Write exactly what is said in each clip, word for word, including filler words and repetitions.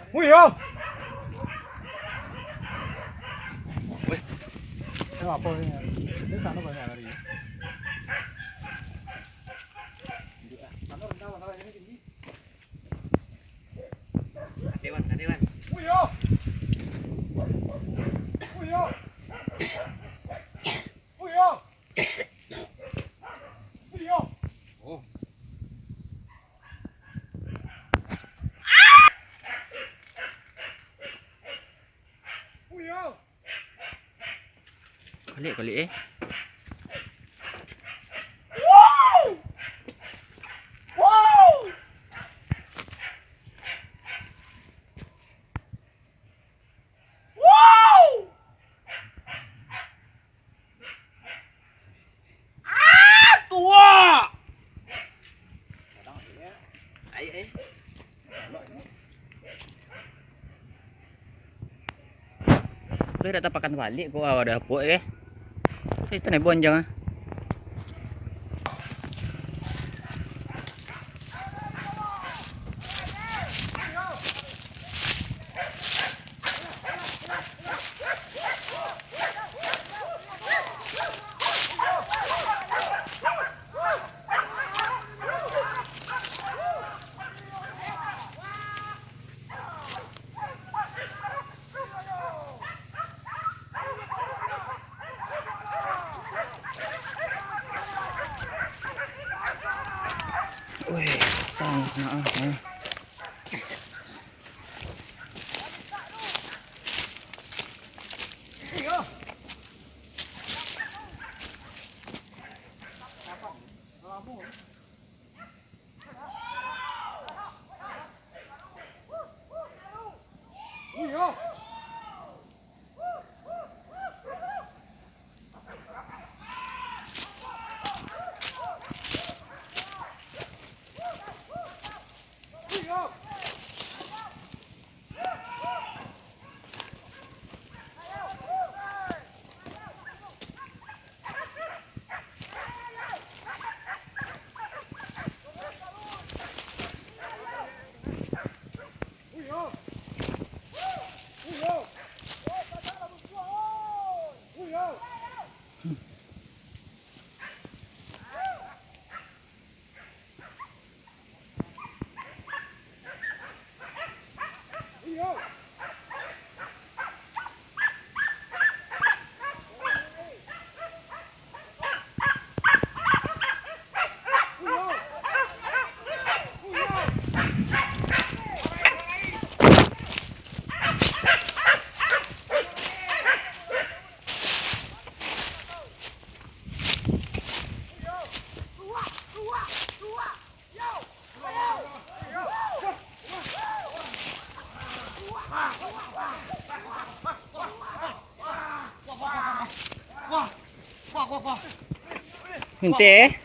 Wih, yo. Wih. Yo, apo ini? Ini sana banyak lari. Sana rendah, masalah ini tinggi. Dewan, Dewan. Wih, yo. Wih, yo. Wih, yo. Wih, yo. Oh. Wih, yo. Kalik, kalik, eh. Ah, tuak! Ai, ai. Udah dak tapakan balik ko, awak dah puak, eh. Itu nih bonjang, ah. Weh, sang nak ah. Ente.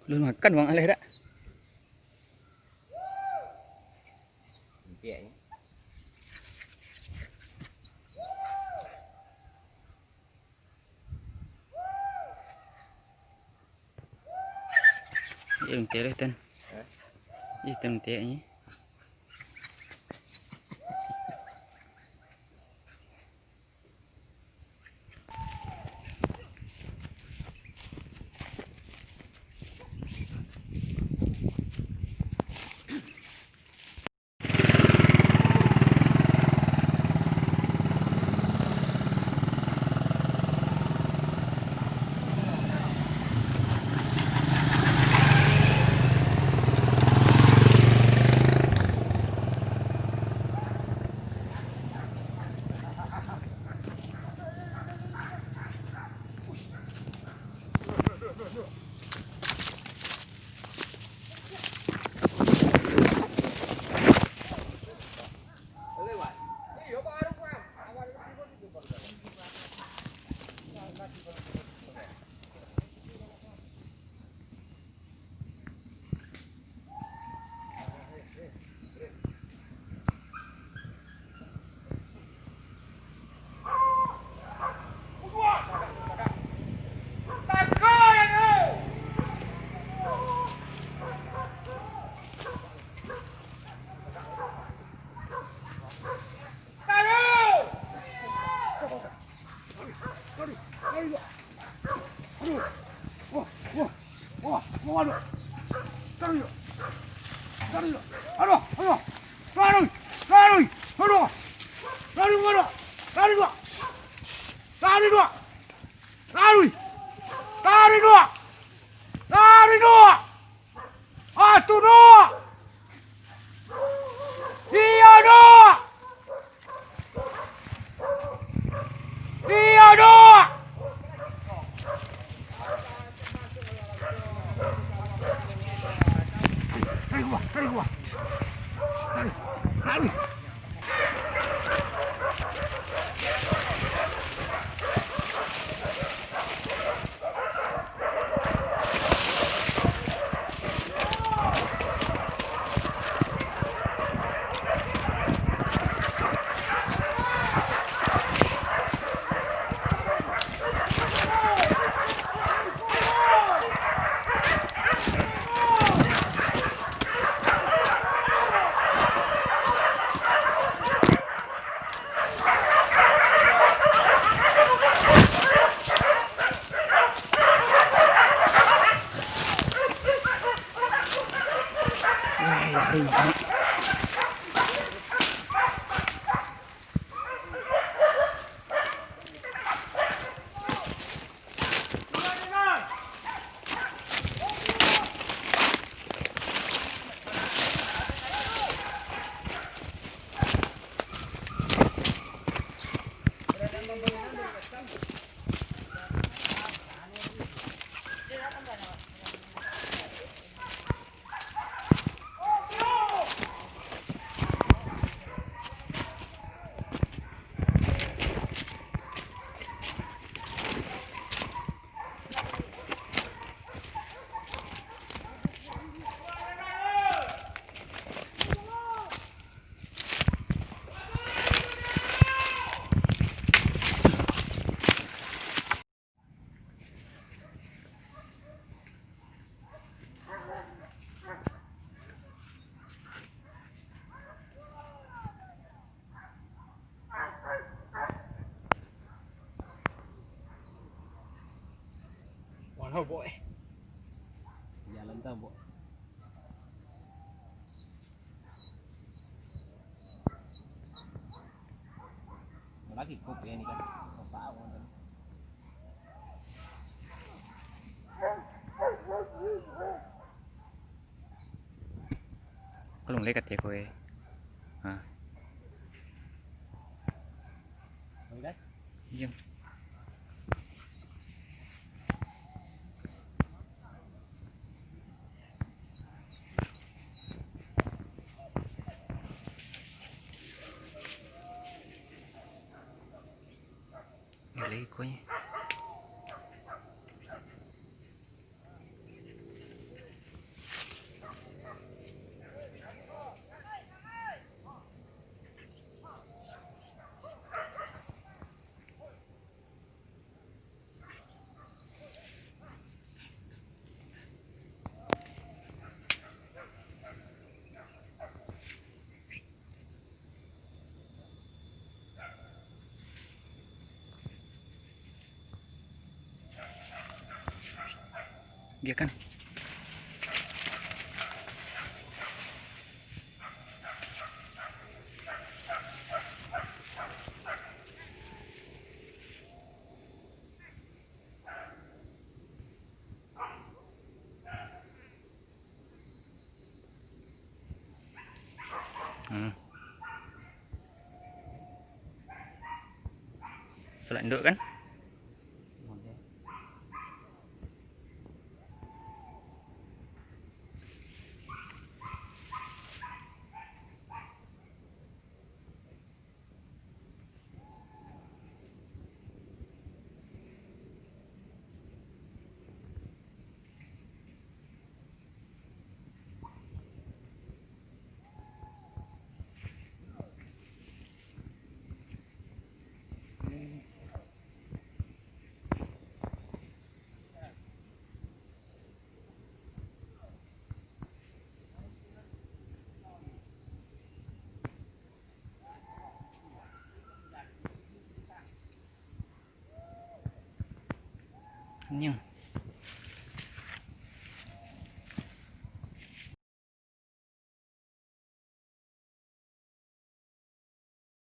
Alun makan, Bang Aleh, dak? Iyo, mutiak tan. Hah? Iyo, tan mutiak ni. Aduh, aduh, aduh. Wah, wah, wah, wah, aduh. Tarik, tarik. Aduh, aduh. Tarik, tarik. Aduh. Tarik, aduh. Tarik, dua. Tarik, dua. Tarik. Tarik, dua. Tarik, dua. Atu, dua. Iyo, dua. Iyo, dua. Tarik, gua, tarik, gua. Tarik, tarik. Wah, bok, eh. Jalan tabok. Lagi kop ya ini kan. Kop tahu kan. Kalau mulai kata aku, eh. Ha. Mulai? Iya. Lagi kuahnya. Biakan. Hmm. Salak induk kan? Niang.